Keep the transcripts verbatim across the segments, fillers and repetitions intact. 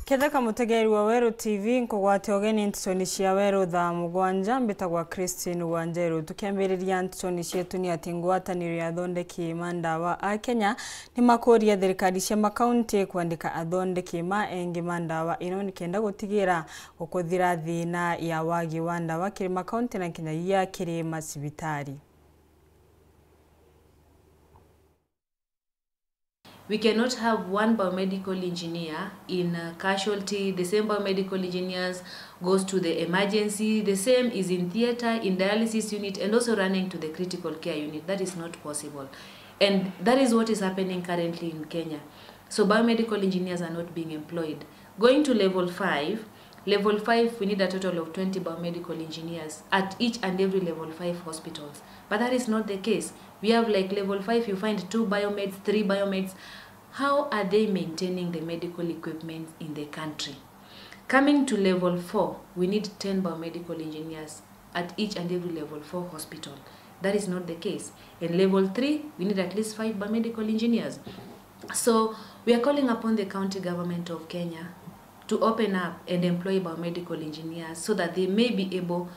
Ketheka mutegeri wa Weru T V, nkugwate ugeni ntitoni cia Weru thaa mugwanja, mbitagwa Christine Wanjeru. Tukiambiriria ntitoni cietu ni ati ngwataniro ya athondeki ma ndawa a Kenya ni makuria thirikari cia makaunti kwandika athondeki ma engi ma ndawa ino nikenda gutigira gukuthira thina ya wagi wa ndawa kiri makaunti na kinyagia kiri macibitari. We cannot have one biomedical engineer in a casualty, the same biomedical engineers goes to the emergency, the same is in theatre, in dialysis unit, and also running to the critical care unit. That is not possible. And that is what is happening currently in Kenya. So biomedical engineers are not being employed. Going to level five, level five, we need a total of twenty biomedical engineers at each and every level five hospitals. But that is not the case. We have, like, level five, you find two biomeds, three biomeds. How are they maintaining the medical equipment in the country? Coming to level four, we need ten biomedical engineers at each and every level four hospital. That is not the case. In level three, we need at least five biomedical engineers. So we are calling upon the county government of Kenya to open up and employ biomedical engineers so that they may be able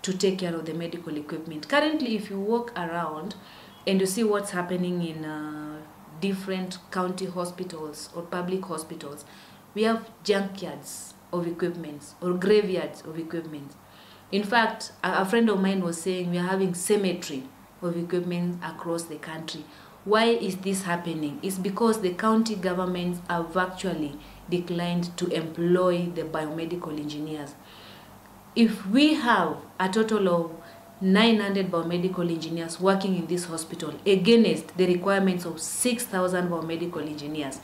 to take care of the medical equipment. Currently, if you walk around and you see what's happening in uh, different county hospitals or public hospitals, we have junkyards of equipments or graveyards of equipments. In fact, a, a friend of mine was saying we are having cemetery of equipment across the country. Why is this happening? It's because the county governments have actually declined to employ the biomedical engineers. If we have a total of nine hundred biomedical engineers working in this hospital against the requirements of six thousand biomedical engineers,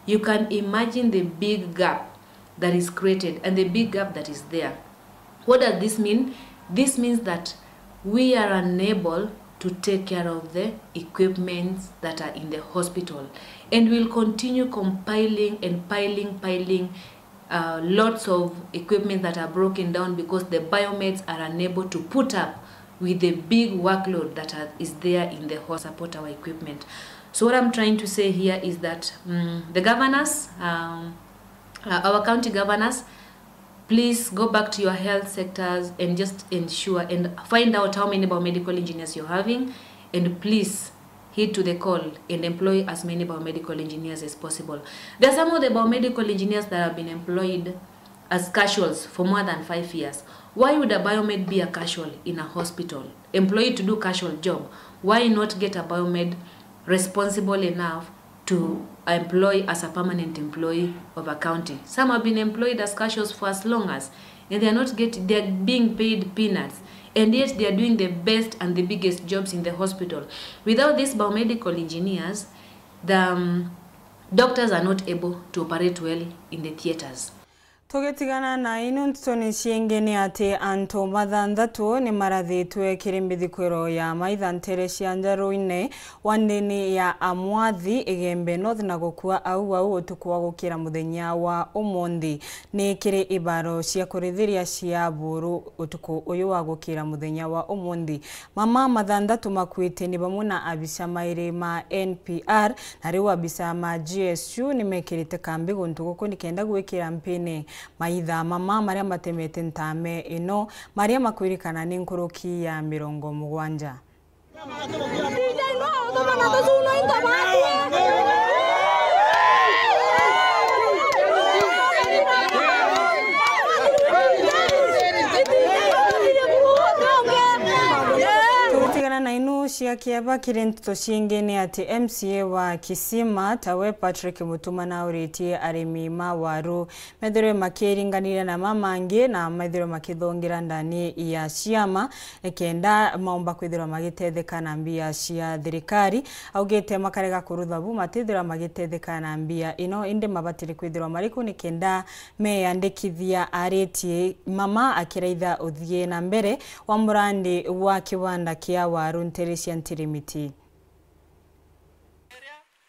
you can imagine the big gap that is created and the big gap that is there. What does this mean? This means that we are unable to take care of the equipments that are in the hospital, and we'll continue compiling and piling, piling uh, lots of equipment that are broken down because the biomeds are unable to put up with the big workload that are, is there in the hospital support our equipment. So what I'm trying to say here is that, mm, the governors, um, uh, our county governors, please go back to your health sectors and just ensure and find out how many biomedical engineers you're having, and please heed to the call and employ as many biomedical engineers as possible. There are some of the biomedical engineers that have been employed as casuals for more than five years. Why would a biomed be a casual in a hospital? Employed to do casual job. Why not get a biomed responsible enough to employ as a permanent employee of a county? Some have been employed as casuals for as long as, and they are not getting, they are being paid peanuts, and yet they are doing the best and the biggest jobs in the hospital. Without these biomedical engineers, the um, doctors are not able to operate well in the theatres. Tugitigana na ino ntitoni ciingi ni ati antu bathanthatu ni marathitwe kiri mbithikwiro ya maitha ntere cia njaruine wa ndini ya Amwathi Igembe North na gukua au au utuku wa gukira muthenya wa umunthi. Ni kiri ibaro cia kurithiria cia Buru utuku uyu wa gukira muthenya wa umunthi. Mama mathanthatu makuite ni bamwe na abisa mairi ma N P R, na riu abisa ma G S U ni mekirite kambi guntu guku nikenda gwikira mpini maitha mama maria matemete ntame ino, maria makwirikana ni nkuruki ya mirongo mugwanja. Tugitigana na inu cia kiaba kiri nteto ciingi ni ati M C A wa Kisima tawe Patrick Mutuma nauritie arimi ma waru methirwe makiringanira na mamangi na methirwe makithongira ndani ya ciama nikenda maumba kwithirwa magitetheka na mbia cia thirikari. Augite makarega kurutha bu matithirwa magitetheka na mbia ino, indi mabatiri kwithirwa mariku nikenda meyandikithia. Aritie mama akiraitha uthii na mbere wa murandi wa kiwanda kia waru ntere cia Ntirimiti.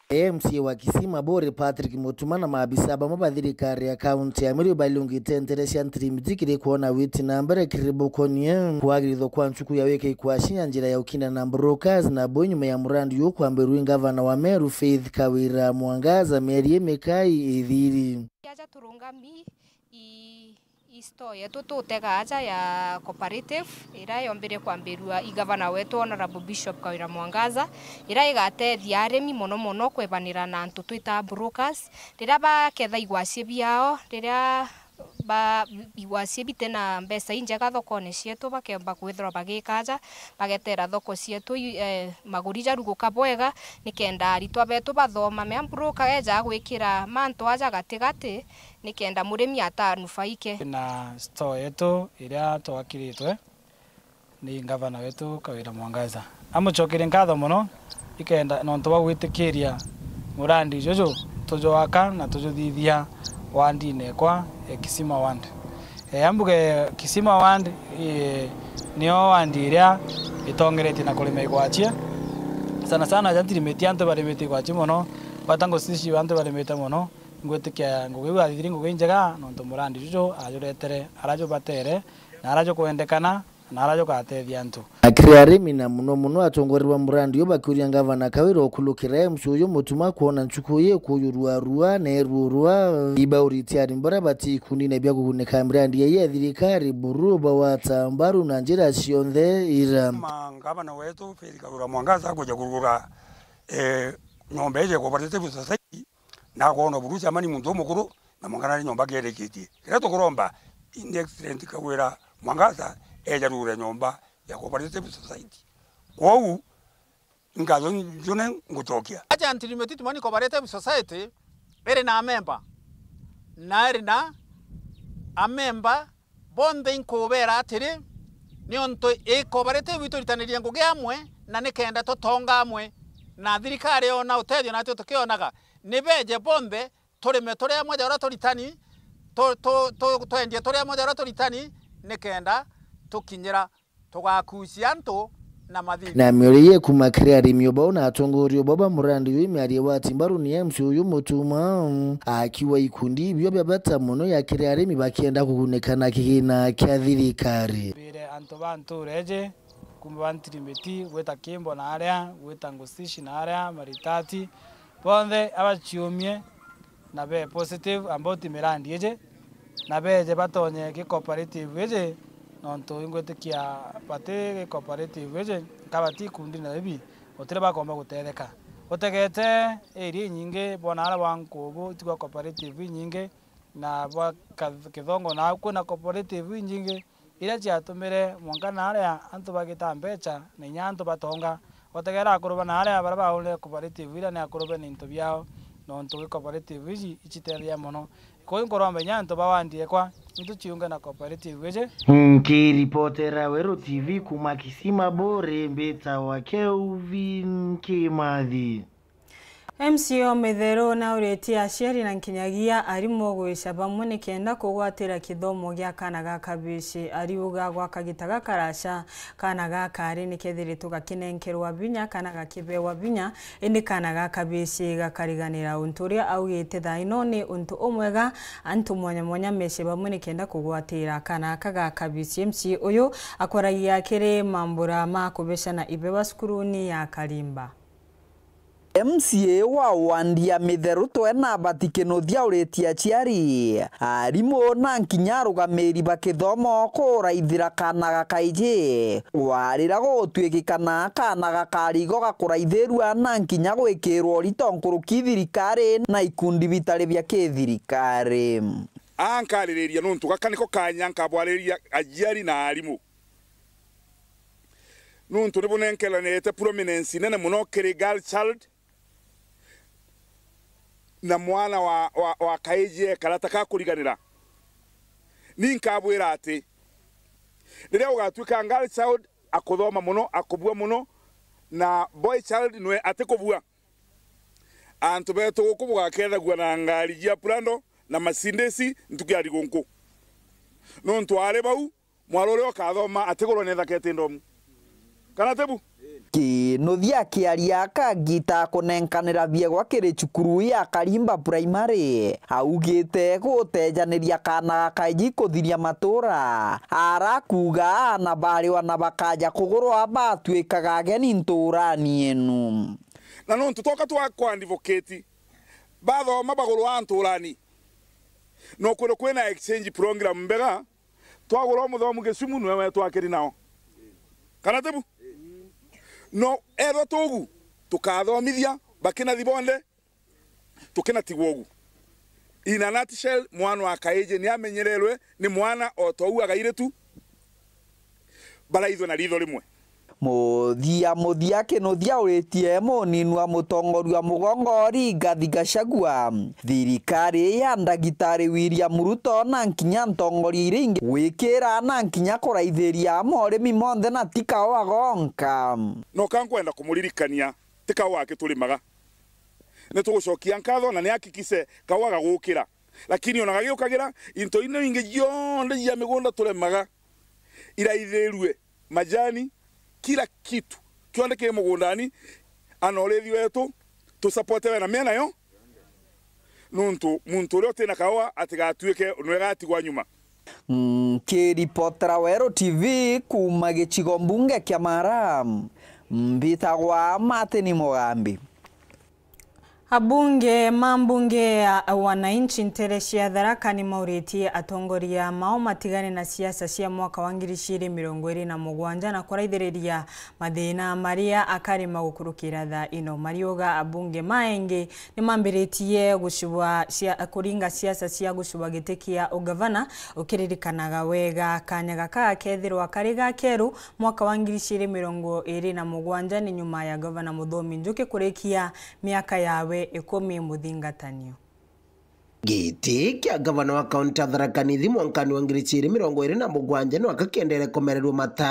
M C A wa Kisii Maboore Patrick Mutuma na maabisa bamwe ba thirikari ya kaunti ya Meru baliungite ntere cia ntirimiti kiri kwona witi na mbere kiri bukonie kwagirithwa kwa nchuku ya wika ikwaci ya njira ya ukina na brokers, na bo nyuma ya murandi uyu kwambirwa i ngavana wa Meru Faith Kawira Mwangaza mieri imikai ithiri. Aja turungami i, i store yetu tutega aja ya cooperative, iria yombire kwambirua i gavana wetu Honorable Bishop Kawira Mwangaza, iria igatethia arimi mono mono kwebanira na antu twita brokers, riria baketha igwaci biao, riria ba, igwaci bite na mbeca injega thokone cietu, bakemba kwithirwa bagika aja, bagetera thoko cietu i, eh, maguri jaruguka bwega, nikenda aritwa betu bathoma. Mea broker eja gwikira mantu aja gatigati, nikenda murimi atanufaike. Na store yetu iria twakiritwe ni ngavana wetu Kawira Mwangaza. Amucokerie nkatho mono, ikenda nontu bwa gwitikiria murandi juju tujwaka na tujuthithia wandine ekwa e Kisima Ward. E, ambuge Kisima Ward, e, nio ward iria itongeretie na kurima igwachie. Sana sana aja ntirimiti antu barimite igwachie mono, bata ngucici antu barimite mono. Ngwitikia ngugi iu athithiri ngugi injega, nontu murandi juju ajuretere ara jubatere na ara jukwendekana na ara jugatethia antu. Akiri arimi na muno muno atongoria ba murandi uyu bakiuria ngavana Kawira ukulukira M C A uyu Mutuma kwona nchuku iyi kuyurua rua na irurua ibauriti arimi baria bati ikundine bia kugunika mirandi iyi ya thirikari buru bawata mbaru na njira cionthe ira. Ma ngavana wetu Faith Kawira Mwangaza akuja kurugura, eh, nyomba iji ya cooperative society. Nakwona buru chamani muntu umukuru, na mwanka nari nyomba kiarikitie. Kiria tukuromba, in excellent Kawira Mwangaza eja rugure nyomba ya cooperative society. Kwou, nkatho njune ngucokia. Aja ntirimiti Tumani Cooperative Society iri na amemba, na iri na amemba bonthe inkubeera atiri, niuntu i cooperative ituritanirie ngugi amwe, na nikenda tutonga amwe, na thirikari yona utethio natwe tukionaga, ni beje bonthe turime turi amwe ja uria turitani, tu-, tu-, tu-, twendie turi amwe ja uria turitani, nikenda tukinyira tugakucia antu na mathina. Na miario ii kuuma kiri arimi o bau na atongoria o bau ba murandi uyu, miario wa timbaru ni M C A uyu Mutuma, akiuga ikundi ibio bia bata mono ya kiri arimi bakienda kugunika na kigina kia thirikari. Mbire antu ba ntuura iji, kuuma ba Ntirimiti, gwita Kimbo na aria, gwita Ngucici na aria, Maritati, bonthe abaciumie na be positive about mirandi iji, na beje batonye gi cooperative iji, nontu ingwitikia bati gi cooperative iji, ka bati ikundi na ibi, gutiri bakomba gutetheka. Utegete area inyingi, bwona aria bwa Nkubu, itigwa cooperative inyingi, na bwa Kath-, Kithongo, na kwina cooperative inyingi, iria ciatumire mwanka na aria antu bagita mbecha, na inya antu batonga. Utegera akuru ba na aria baria baonire cooperative iria ni akuru bena into biao, nontu gi cooperative ici icitethia mono. Kuu nkuromba inya antu ba wandi ekwa, nituciunge na cooperative iji. Nkiripotera Weru T V kuuma Kisima Bore, mbitawa Kelvin Kimathi. M C A o Mitheru nauritie aciari na nkinyagia arimu gwica bamwe nikenda kugwatira kithomo gia kana ga kabici. Ariuga gwa kagita gakaraca, kana ga kari nikethiritwe gakinenkerwa binya kana gakibewa binya, indi kana ga kabici gakariganira. Untu uria augite thaa ino ni untu umwega, antu mwanya mwanya mece bamwe nikenda kugwatira kana aka ga kabici. M C A uyu akwaragia kiri mambura ma kubecana ibewa cukuruni ya Karimba. M C A wa wandi ya Mitheru Twena Abati Kinuthia auritie aciari, arimu na nkinya arugamiri ba kithomo kuraithira kana ga kaiji kwarira gugutuikikana kana ga karigo ga kuraithirua na nkinya gwikirwa urito nkuruki thirikari na ikundi bitari bia kithirikari. Aa nkaririria nuntu gaka niko kanya nkabwariria aciari na arimu. Nuntu ni bunenkeranite prominence nene mono kiri girl child na mwana wa, wa, wa kaiji ekara ta kakuriganira. Ni nkabwira ati, riria ugatuika girl child akuthoma mono, akubua mono, na boy child nwe atikubua, antu betu guku bugakethagua na ngari cia Prado na Mercedes ntuku ya thigunku. Nuntu ari bau, mwana uria ukathoma atigurwa ni thaketi ndomu. Kana tibu? Kinuthia akiaria kagita kunenkanira biegwa kiri cukuru ya Karimba Primary, augite gutejaniria kaana ga kaiji kuthiria matura, arakuuga aana bariwa na bakaja kugurwa batuikaga ageni nturani enu. Na nontu twoka twa kwa advocate, bathoma bagurwa nturani, no kwithirwa kwina exchange program mbega, twagura umuthomu Gisumu niwe wetu akiri nao. Kana tibu? No ethwa tugu, tukathomithia bakinathi bonthe, tukinatigwa ugu. In a nutshell, mwana wa kaiji ni amenyererwe ni mwana o tou agairitu baraithwe na ritho rimwe. Muthia muthia Kinuthia uritie munini wa mutongoria wa mugongo Rigathi Gachagua, thirikari ya Ndagitari William Ruto na nkinya ntongoria iria ingi gwikira na nkinya kuraithiria morimi monthe na ti kaua gonka. No ka nkwenda kumuririkania, ti kaua aki turimaga. Ni tugucokia nkatho na ni akikise kaua gagukira. Lakini ona gagiukagira, into ino ingi cionthe cia migunda turemaga iraithirue, majani, kila kitu kionthe kiri mugundani, ana urithi wetu tusapotewe na miena yo, nuntu muntu uria utina kaua atigatuike nwe gatigwa nyuma. Nkiripotera Weru T V kuuma gicigo mbunge kia Mara, mbitagwa Martin Mugambi. Abunge ma mbunge ya wananchi ntere cia Tharaka ni mauritie atongoria mao matigane na siasa cia mwaka wa ngiri igiri mirongo iri na mugwanja na kuraithiriria mathina maria akari magukurukira thaa ino. Mariuga abunge maengi ni mambiritie gucubwa cia, kuringa siasa cia gucubwa giti kia ugavana, ukiririkanaga wega kanya gaka gakethirwa kari ga keru mwaka wa ngiri igiri mirongo iri na mugwanja ni nyuma ya Gavana Muthomi Njuki kurikia miaka yawe ikumi muthingatanio. Giti kia gavana wa kaunti ya Tharaka Nithi mwankani wa ngiri igiri mirongo iri na mugwanja nwaka kiendere kumererua mata.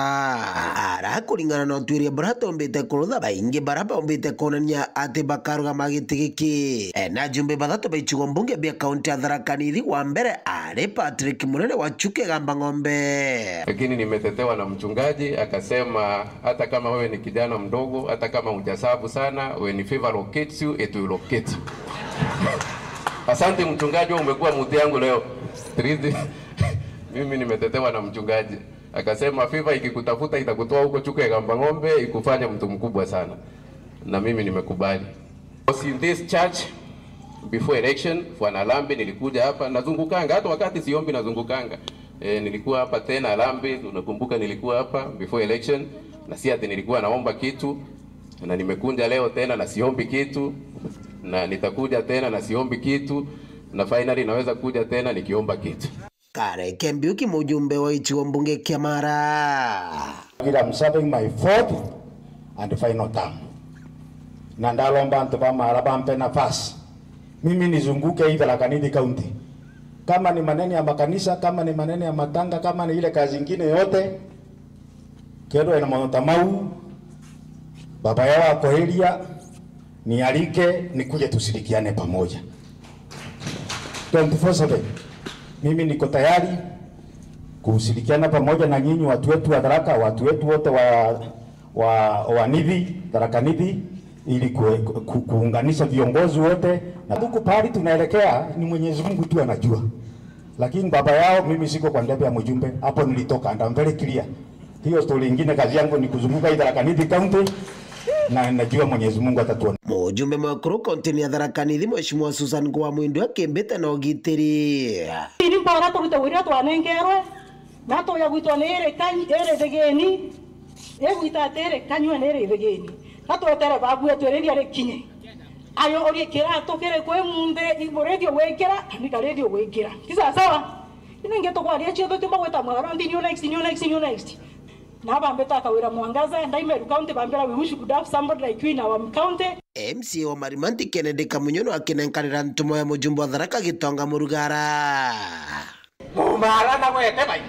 Ara kuringana na utuiria buria tumbite kurutha, baingi bara baumbite kuonania ati bakarugama giti giki. Ena ajumbe bathatu ba icigo mbunge bia kaunti ya Tharaka Nithi, wa mbere ari Patrick Munene wa Chuka Igamba Ng'ombe. Lakini nimetetewa na mchungaji, akasema, "Hata kama wewe ni kijana mdogo, hata kama hujasabu sana, when fever locates you, it will locate you." Asante mchungaji, wewe umekuwa mtu yangu leo. Three, mimi nimetetewa na mchungaji. Akasema, "Fever ikikutafuta, itakutoa huko Chuka Igamba Ng'ombe, ikufanya mtu mkubwa sana." Na mimi nimekubali. I was in this church before election, for an harambee, nilikuja hapa, nazungukanga, hata wakati siombi nazungukanga. Eh, nilikuwa hapa tena harambee, unakumbuka nilikuwa hapa before election, na si ati nilikuwa naomba kitu, na nimekunja leo tena na siombi kitu, na nitakuja tena na siombi kitu, na finally naweza kuja tena nikiomba kitu. Kareke Mbiuki, mujumbe wa gicigo mbunge kia Mara. Here I'm serving my fourth and final term. Na ndaromba antu ba Mara bampe nafasi. Mimi nizunguke hii Tharaka Nithi County. Kama ni maneno ya makanisa, kama ni maneno ya matanga, kama ni ile kazi ingine yote, kethirwa ina mauntu ta mau, baba yao akoiria, nialike, nikuje tushirikiane pamoja. Twenty-four seven. Mimi niko tayari kushirikiana pamoja na nyinyi, watu wetu wa Tharaka, watu wetu wote wa, wa, wa Nithi, Tharaka Nithi, ili ku-, ku-, kuunganisha viongozi wote. Na huku pahali tunaelekea ni Mwenyezi Mungu tu anajua. Lakini baba yao, mimi siko kwa debe ya mjumbe, hapo nilitoka, and I'm very clear. Hiyo story ingine, kazi yangu ni kuzunguka hii Tharaka Nithi County, na najua Mwenyezi Mungu atatuona. Mujumbe mwekuru kauntini ya Tharaka Nithi, Mheshimiwa Susan Ngwa Mwindu, akimbite na ugitiri. Ini mpara turute wira twanengerwe, na tuya gwitwa ni iri kanyi-, iri thigini, igwita atiri kanyua ni iri thigini. Na twetere babu etu iriria rikinye. Ayo urie kiratu kiri kwi munthe, iburithio gwikira, kana ikarithio gwikira. Ti sawa sawa? Ino ingi tukwaria ciothe, ti magwita mwarwa, nthi new next, new next, new next. Na bambita akawira Mwangaza, Ndaimeru County, bambira, "We wish we could have somebody like you in our county." M C A wa Marimanti, Kennedy Kamunyu, no akinenkanira ntumo ya mujumbe wa Tharaka Gitonga Murugara. Mumara na gwete bai.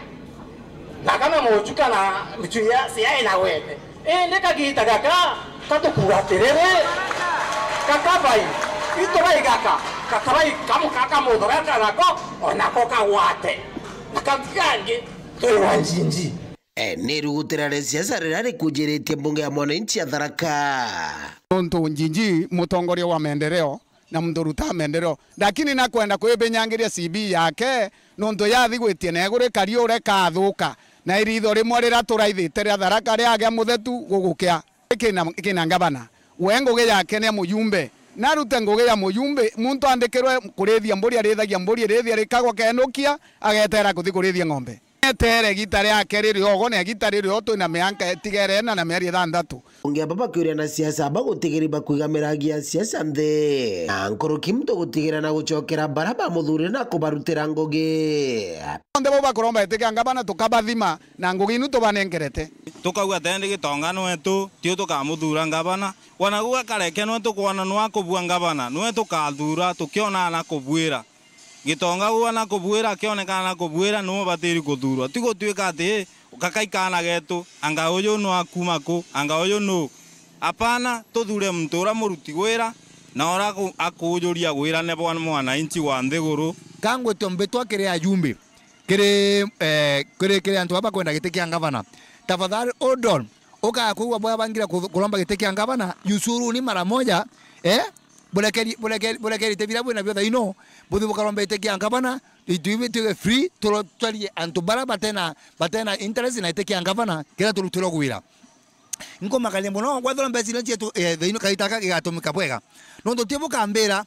Na kana muchuka na mchuya cia ina gwete. Indi kagita gaka, katukuga atiriri, gaka bai, itu bai gaka, gaka bai kamu kaka muthora kanako, onako kagwate. Na kau kangi, twi wa njinji. E, ni rugutira ria siasa riria rikunjiritie mbunge ya mwananchi ya Tharaka. Nontu Njinji mutongoria wa maendeleo na muntu urutaa maendeleo, lakini nakwenda kwibinyangiria C V yake, nontu yathi gwitie na iguru ikari ureka athuka, na iritho rimwe riria turaithite ria Tharaka riagia muthetu gugukia. Kina, kina ngavana. We ngugi yake ni ya mujumbe. Narute ngugi ya mujumbe, muntu andikirwe kurithia mburi, arithagia mburi, irithia rikagwa kenukia, agetera kuthi kurithia ng'ombe. Etere gita riake riri ogo, na gita riri o twina mianka itigere ina na mieri ithanthatu. Ungi aba bakiuria na siasa bagutigiri bakwigamiragia siasa nthi. Na nkuruki muntu gutigira na gucokera bara bamuthurire na kubarutira ngugi. Onthe bau bakuromba itikia ngavana tukabathima na ngugi inu tubanenkerete. Tukauga tendi Gitonga nwetu, tiu tukamuthura ngavana. Wana gwa kareke nwe tukwona nwa kubua ngavana, nwe tukathura, tukiona na kubwira. Gitonga gwa na kubwira, akionekana na kubwira, nwe ubatiri kuthurwa. Ti gutuika ati, gaka i kaana getu, anga uyu nu akuma ku, anga uyu nu. Apana, tuthure muntu uria muruti wira, na uria aku-, akujuria wirane bwa mwananchi wa nthiguru. Ka ngwitwe mbitwa kiri ajumbe, kiri, eh, kiri, kiri antu baba bakwenda giti kia ngavana. Tafadhali, hold on. Ukaga kwigua bwa bangira ku-, kuromba giti kia ngavana, yusuruni mara moja, eh? Burekeri, burekeri, burekeri te bira bwina bio thaino, buthi bukaromba giti kia ngavana, itu ibi tuge free, turo-, twarie antu bara batena, batena interest na giti kia ngavana, kira turutirwe gwira. Nkumakaria mono, kwethirwa mbeca iria cietu, eh, thaino kaita aka gigatumika bwega. Nontu ti bukambira,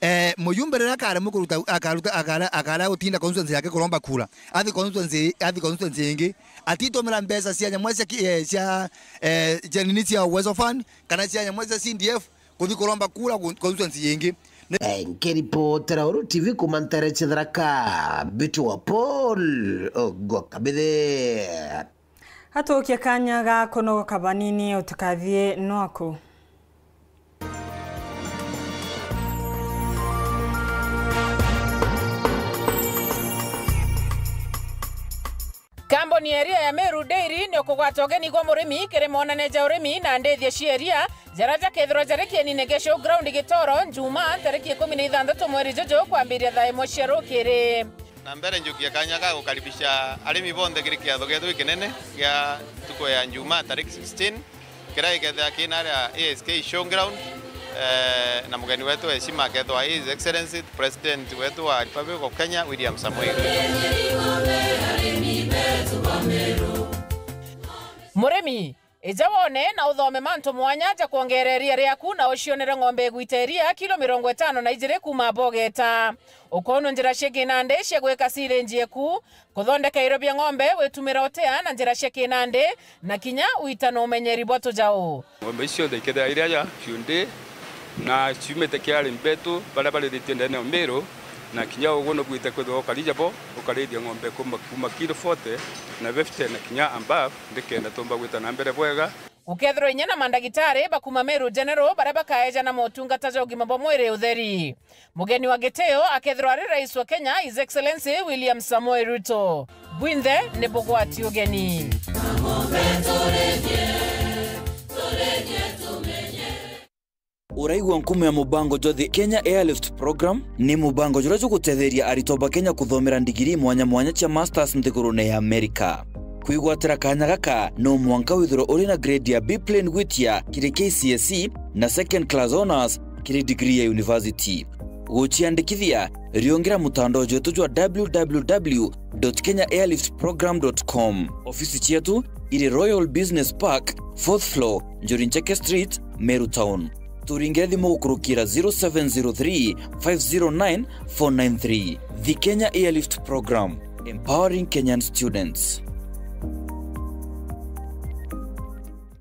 eh, mujumbe riria akaremwe kuruta, akaruta, akara-, akara gutinda constituency yake kuromba kura. Athi constituency, athi constituency ingi. Atitumira mbeca cia nyamwe cia ki-, eh, cia, eh, cia nini cia Uwezo Fund, kana cia nyamwe cia C D F, kuthi kuromba kura gu-, constituency ingi. Ni- Eh, nkiripotera Uru T V kuma ntere cia Tharaka, Bitu wa Paul, Ogwa Kabithe. Atuukie kanya ga kunogoka banini, utikathie nwaku. Kambuni ya iria ya Meru Dairy ni ukugwata ugeni gwa murimi kiri monane ja urimi na ndithia cia iria, jaria jakethirwa jari kienine gia showground Gitoro, Njumaa, tariki ikumi na ithanthatu mweri juju, kwambiria thaa imwe cia rukiri. Na mbere njukie kanya ga gukaribisha arimi bonthe kiri kiatho gietu gikinene gia ntuku ya Njumaa tariki sixteen, kiria gikethira kina aria A S K Showground, eh, na mugeni wetu wa heshima akethwa His Excellency President wetu wa Republic of Kenya, William Samoei Ruto. Murimi, Ija wone na uthome mantu mwanya ja kwongeera iria riaku na ucionere ng'ombe igwita iria kilo mirongo itano na ijiri kuuma bogeta. Ukoonua njira cia kinandi cia gwika silage eku, kuthondeka irio bia ng'ombe witumira utea na njira cia kinandi, na kinya wita na umenyeri bwa tujau. Ng'ombe ici cionthe ikethira iria ja biundi na ciumite kia arimi betu baria barithitie ndene ya Meru, na kinya ugu nubwite kwithirwa ukari jabo, ukarithia ng'ombe kuma, kuma kilo forty na fifty na kinya above. Ndikenda tumba gwita na mbere bwega. Gukethirwa inya na mandagitari ba kuuma Meru General baria bakaejana motungata ja ugima bwa mwiri utheri. Mugeni wa gitio akethirwa ari Rais wa Kenya, His Excellency William Samoei Ruto. Bwinthe ni bugwati ugeni. Uraigua nkumo ya mubango jwa The Kenya Airlift Program? Ni mubango juria jugutetheria aritwa ba Kenya kuthomera ndigiri mwanya mwanya cia masters nthigurune ya Amerika. Kwigwatira kanya gaka, no mwanka withirwe uri na grade ya B plain gwitia kiri K C S E na second class honours kiri degree ya university. Guciandikithia, riungira mutandao jwetu jwa w w w dot kenya airlift program dot com. Ofisi cietu iri Royal Business Park, fourth floor, Njuri Ncheke Street, Meru Town. Turingire thimu gukurukira zero seven zero three, five zero nine, four nine three. The Kenya Airlift Program, empowering Kenyan students.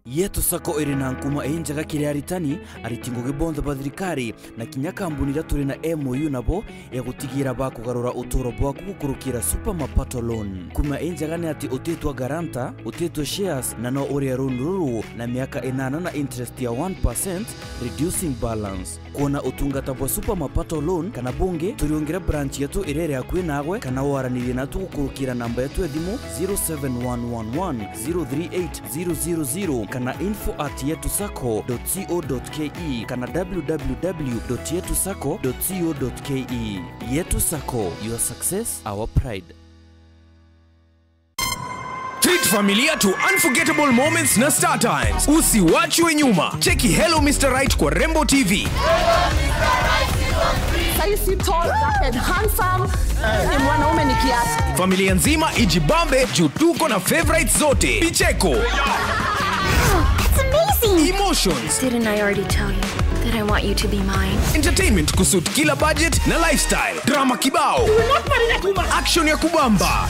Yetu Sacco iri na nkuma injega kiri aritani, ariti ngugi bonthe ba thirikari, na kinya kambuni iria turi na M O U nabo, ya gutigira bakugarura uturo bwaku gukurukira Super Mapato Loan. Nkuma injega ni ati utitwa guarantor, utitwa shares, na no urie loan ruru na miaka inana na interest ya one percent, reducing balance. Kwona utungata bwa Super Mapato Loan kana bungi, turiungire branch yetu iria iri akui nagwe, kana waranirie natu gukurukira namba yetu ya thimu zero seven one one one zero three eight zero zero zero kana info at yetu sacco dot co dot ke kana w w w dot yetu sacco dot co dot ke. Yetu Sacco, your success, our pride. Fix Familia to unforgettable moments na Star Times. Usiwachwe nyuma. Cheki Hello Mister Right kwa Rembo T V. Saisi tall, dark and handsome. Ni mwanaume ni kiasi. Familia nzima ijibambe juu tuko na favorites zote. Vicheko. That's amazing. Emotions. Didn't I already tell you that I want you to be mine? Entertainment kusuit kila budget na lifestyle. Drama kibao. Action ya kubamba.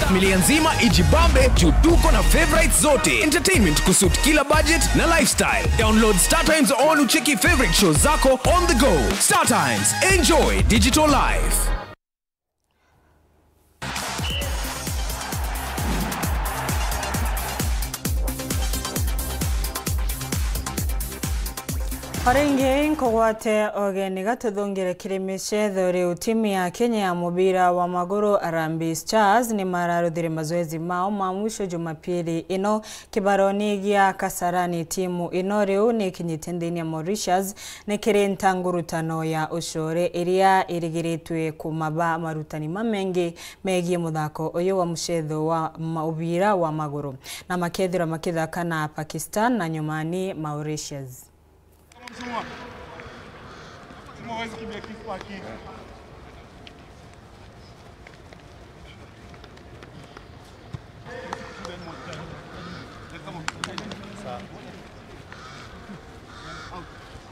Familia nzima ijibambe juu tuko na favorites zote. Entertainment kusuit kila budget na lifestyle. Download Star Times on ucheki favorite shows zako on the go. Star Times, enjoy digital life. O ringi nkugwate ugeni gatuthungire kiri micetho. Riu timu ya Kenya ya mubira wa maguru Harambee Stars ni mararuthire mazoezi mao ma mwisho Jumapili ino kibaroni gia Kasarani. Timu ino riu ni ikinyite nthini ya Mauritius ni kiri ntangurutano ya ucore iria irigiritwe kumaba marutani mamengi megii muthako uyu wa mucetho wa mubira wa maguru, na makethirwa makithaka na Pakistan na nyumani Mauritius.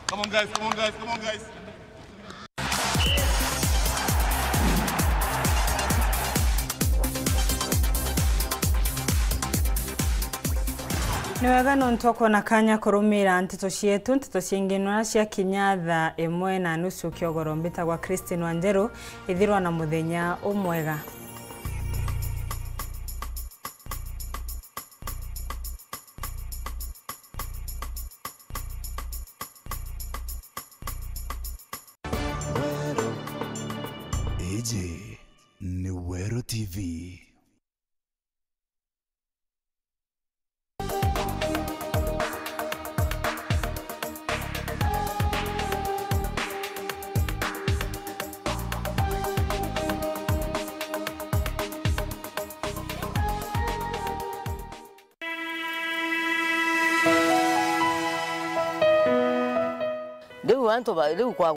Come on, guys, come on, guys, come on, guys. Ni wega nontu wa kwona kanya kurumira nteto cietu. Nteto ciingi nwa ciakinya thaa imwe na nusu kiogoro. Mbitagwa Christine Wanjeru. Ithirwa na muthenya umwega. Weru. Iji ni Weru T V. Riu antu ba, riu kwa